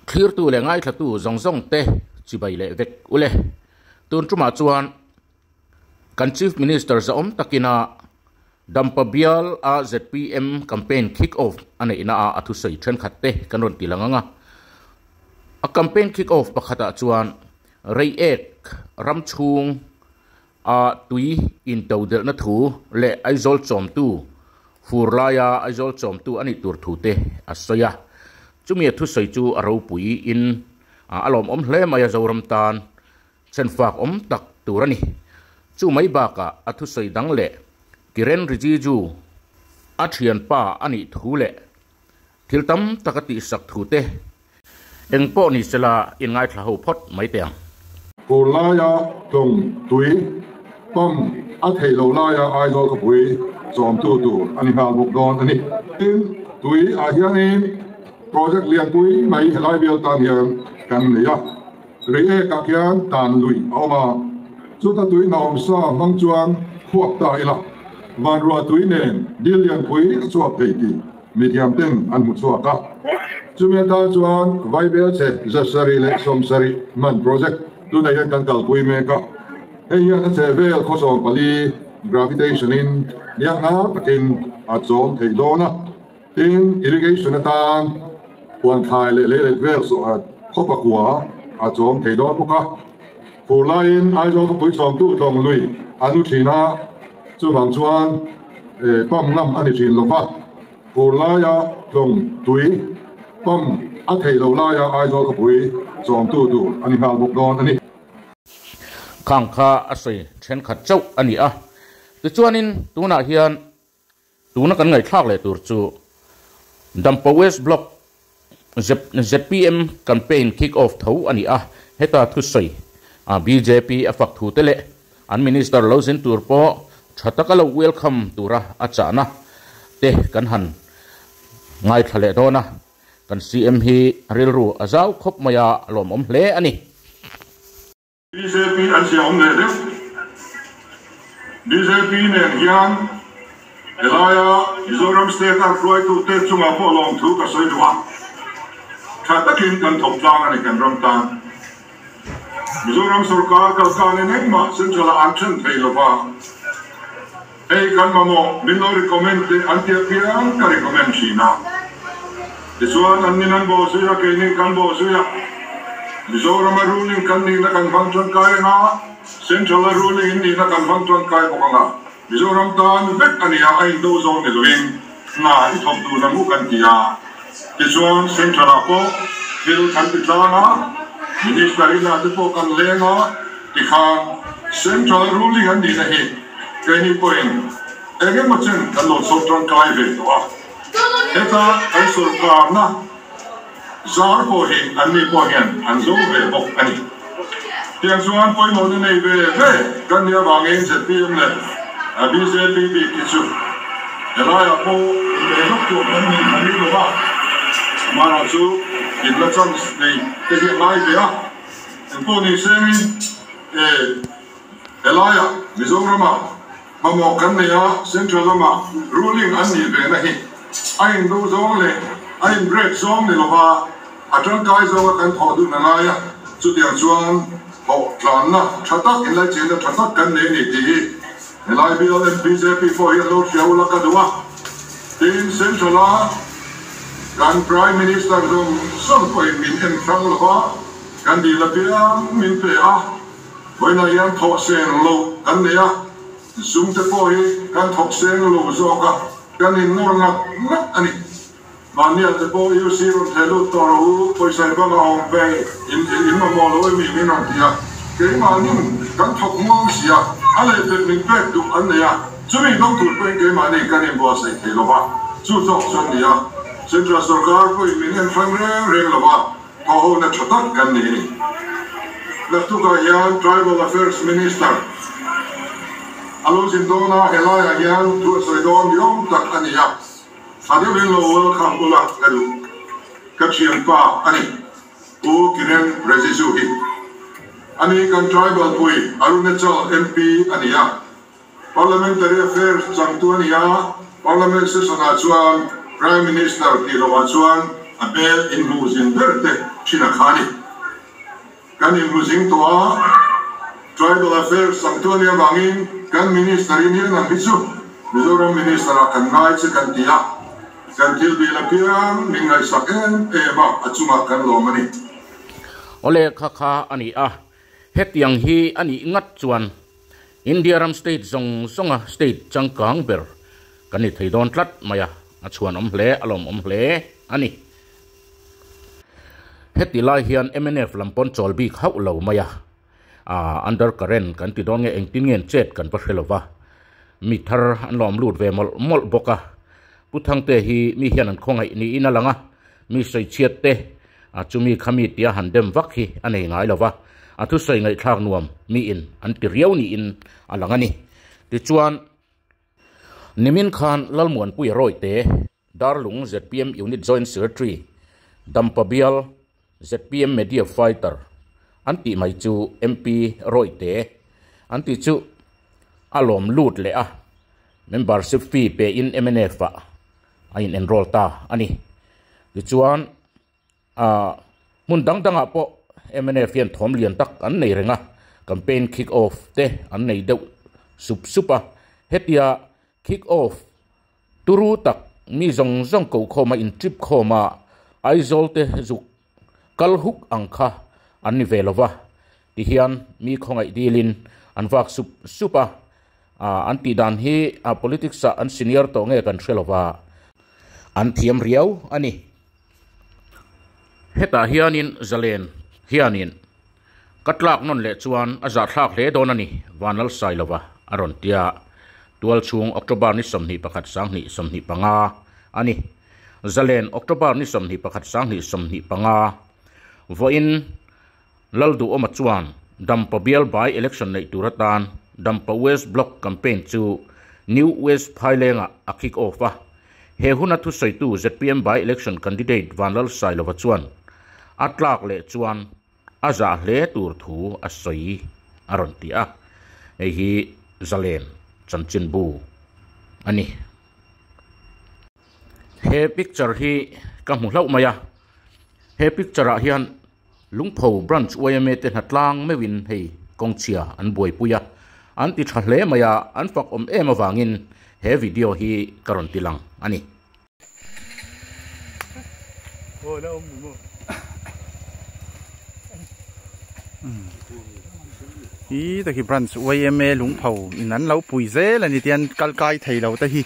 Thlirtu leh ngaithlatu zawng zawng te chibai leh vek ule. Tun tumah chuan kan Chief Minister zahawm takina Dampa bial a zpm campaign kick off a neihna ah a thusawi thenkhat te kan rawn ti lang ang a. A campaign kick off pakhatah chuan Reiek ram chhung a tui intodelhna thu leh Aizawl chawmtu fur laia Aizawl chawmtu a nih tur thu te a sawi a. Chumi a thusawi chu a ropui in a lawmawm hle mai a Zoram tan Chhenfak awm tak tur a ni. Chu mai bakah a thusawi dang leh Kiren Rijiju a thianpa a nih thu leh thil tam tak a tihsak thu te eng pawh ni sela inngaithla ho phawt mai teh ang. Fur laia tlawng tui pump a theih loh laia Aizawl khawpui chawmtu tur a ni nghal bawk dawn a ni. Tin, tui ah hianin project lianpui mai helai bial tan hian kan nei a. Reiek ah khian tan lui a awm a, chuta tui hnawm sa hmang chuan khuap ta ila, vanruah tui nen dil lianpui a chhuak thei tih mithiam ten an hmu chhuak a. Chumi atan chuan Vaibel chhe 770 man project tunah hian kan kalpui mek a, hei hian a chhe vel khawsawm pali gravitation in hnianghnar takin a chawm thei dawn a. Tin, irrigation atan huan thlai leh lei let vel saw khaw pakua a chawm thei dawn bawk a. Fur laiin Aizawl khawpui chawmtu tlawng lui a nu thin a, chuvang chuan pump ngam a ni thin lo va. Fur laia tlawng tui pump a theih loh laia Aizawl khawpui chawmtu tur a ni nghal bawk dawn a ni. Khang kha a sawi thenkhat chauh a ni a, tichuanin tunah hian Tuna kan ngaihthlak leh tur chu Dampa West Block zpm campaign kick off tho a ni a, heta thusawi a bjp a fak thu te leh an minister lo zin tur pawh tha taka lo welcome tura a chahna te kan han ngaithla leh dawn a, kan CM hi rilru a zau khawp mai a, a lawmawm hle a ni. Bjp an zia awm leh deuh. Bjp nen hian helaia Mizoram state a hruaitute chungah pawh lawmthu ka sawi duh a, tha takin kan thawk tlang a ni kan ram tan. Mizoram sorkar kalkanin engmah central ah an then thei lova, hei kan mamawh min lo recommend teh an ti apiang ka recommend thin a. Tichuan an nin an bawh zui a, keini kan bawh zui a. Mizorama ruling kan nihna kan hmang tangkai ang a, Central-a ruling in nihna kan hmang tangkai bawk ang a. Mizoram tan vek a nia, a indo zawng ni loin hna i thawk dun ang u kan ti a. Tichuan Central-ah pawh thil kan ti tlang a, Minister inah te pawh kan leng a, tikhan Central-a ruling an nihna hi keini pawhin eng emaw chen kan lo chhawr tangkai ve tawh a. Heta kan sorkarna zar pawh hi anni pawh hian an zo ve bawk a ni. Tiang chuan pawimawhna nei ve ve kan nih avangin zpm leh bjp bik hi chu helaiah pawh inbei hlawk tur kan nih a ni lo va, amaherawh chu inla chance nei te hi a ngai ve a, engpawh ni sengin helaiah Mizoramah Mamawh kan nei a, Central lama ruling an nih ve na hi a indo zawng leh a in break zawng ni lova a tangkai zawnga kan thawh dun a ngai a, chutiang chuan thawh tlanna tha tak, inlaichinna tha tak kan nei a ni tih hi helai bial MPJP pawh hi an lo hria ula ka duh a, tin Central a kan Prime Minister zawng zawng pawhin min en hrang lova kan dil apiang min pe a. Vawiinah hian thawh seng lo kan nei a, zum te pawh hi kan thawk seng lo zawk a, kan innawr ngat ngat a ni. Mahnia te pawh UC rawn theh lut tawh rawh u, pawisa i banga awm ve in in mamawh lo emi min rawn ti a, keimahnin kan thawk muang si a, a lehpek min pek duh an nei a, chumi dawng tur pawhin keimahni kan inbuatsaih thei lo va, chu zawk chu an ni a, Central sorkar pawhin min en hrang reng reng lo va. Thawhona tha tak kan nei a ni. Naktukah hian Tribal Affairs Minister a lo zin dawn a, helaiah hian thu a sawi dawn ni awm tak a ni a, tha deuhin lo welcome ula ka duh. Ka thianpa a ni, Pu Kiren Rijiju hi. Ani kan Tribal pui Arunachal MP a ni a, Parliamentary Affairs changtu a ni a, Parliament session ah chuan Prime Minister tih loh ah chuan a hmel inhmuh zin ber te. thin a kha a ni. Kan inhmu zing tawh a, Tribal Affairs changtu a nih avangin kan Minister in hian ang hi chu Mizoram Minister ah kan ngai che kan ti a, kan thil dil apiang min ngaihsak em em a, a chungah kan lawm a ni. Awle kha kha a ni a, hetiang hi a nih ngat chuan India ram state zawng zawnga state changkang ber kan ni thei dawn tlat mai a, a chhuanawm hle, a lawmawm hle a ni. Heti lai hian mnf lam pawn chawl bik hauh lo mai a, aah under current kan ti dawn nge engtin nge an chet kan va hre lo va, mi thar an lawm lut ve mawlh mawlh bawk a, Pu Thangte hi mi hian an khawngaih niin a lang a, mi sawichhiat te ah chumi khami tia han dem vak hi a nei ngai lo va, a thusawi ngaihthlak nuam miin an ti riau niin a lang a ni. Tichuan. Nimin khan Lalmuanpuia Rawite, Darlung zpm Unit Joint Secretary, Dampa Bial zpm Media Fighter an tih mai chu MP Rawite an tih chu a lawm lut leh a, membership fee pein mnf ah a in enroll ta a ni. Tichuan. Ahh hmun dang dangah pawh mnf hian thawm lian tak an nei reng a, campaign kick off te an nei deuh sup sup a, hetia kick off turu tak mi zawng zawng ko khawm a in trip khawm a Aizawl te zuk kal huk ang kha an ni ve lova tihian mi khawngaih dilin an vak sup sup a, ahh an tih dan hi politics ah an senior tawh nge kan hre lova an thiam riau a ni. Hetah hianin Zalen hianin ka tlak nawn leh chuan a zahthlak hle dawn a ni, Vanlalsailova a rawn ti a. Tual chhung October ni 21 2025 a ni. Zalen October ni 21 2025 vawiin Lalduhawma chuan Dampa bial by election neih tur atan Dampa West Block campaign chu New West Phailengah a kick off a. He huna thusawitu zpm by election candidate Vanlalsailova chuan a tlak leh chuan a zah hle tur thu a sawi a rawn ti a. Hei hi Zalen chanchinbu a ni. He picture hi ka hmu hlauh mai a. He picture ah hian Lungpho Branch yma te hnatlang meuhin hei kawngchhia an buaipui a, an ti tha hle mai a, an fak awm em avangin he video hi ka rawn ti lang a ni. Hi ta khi Branch yma Lungpho in an lo pui zel a ni tian kal kai thei lo te hi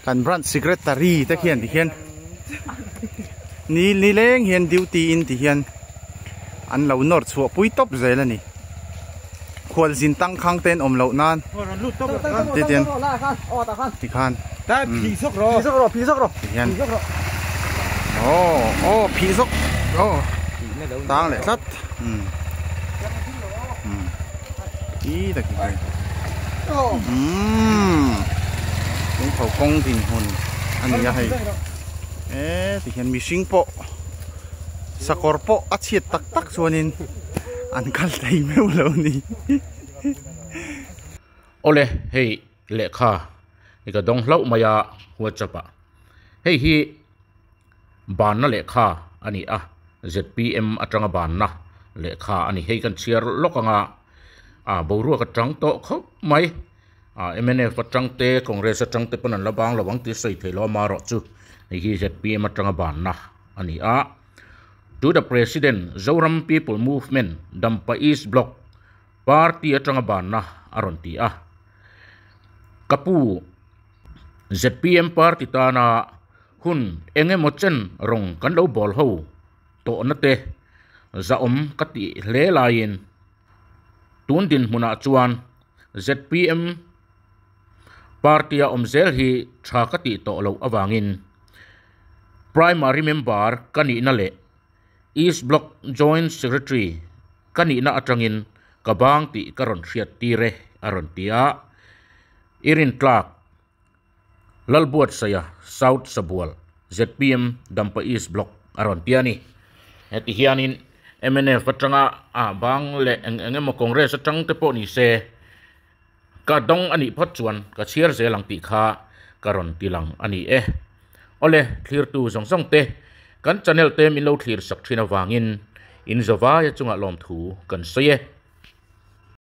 kan Branch Secretary te khian ti khian. Ni ni leng hian duty in ti hian an lo nawr chhuah pui tawp zel a ni. Khual zin tang khang te an awm loh nan ti tian ti khan ti hian aw aw phih zawk aw tang leh tlat umm i tak hi umm lungpho kawng dinhmun a ni a hei. E ti hian mihring pawh sakawr pawh a chhiat tak tak chuanin an kal thei meuh lo ni. Awle hei lehkha i ka dawng hlauh mai a whatsapp ah hei hi banna lehkha a ni a zpm atanga banna lehkha a ni hei kan chhiar lawk anga ah boruak atang tawh khawp mai. Ah mnf atang te Congress atang te pawn an la bang lo ang tih a sawi theih lo amaherawh chu hei hi zpm atanga banna a ni a. To the President Zoram People Movement Dampa East Block Party atanga banna a rawn ti a. Ka pu zpm party tana hun eng emaw chen rawng kan lo bawl ho tawhna te zahawm ka tih hle laiin Tun dinhmunah chuan zpm party-a awm zel hi tha ka tih tawh loh avangin Primary member ka nihna leh East Block Joint Secretary ka nihna atangin ka bang tih ka rawn hriat tir e, a rawn ti a. I rintlak Lalbuatsaia South Sabual zpm Dampa East Block a rawn ti a ni. Heti hianin mnf atanga ah bang leh eng eng emaw Congress atang te pawh ni se ka dawng a nih phawt chuan ka chhiar zel ang tih kha ka rawn ti lang a ni e. Awle thlirtu zawng zawng te kan channel te min lo thlir sak thin avangin. In zawvaia chungah lawmthu kan sawi e.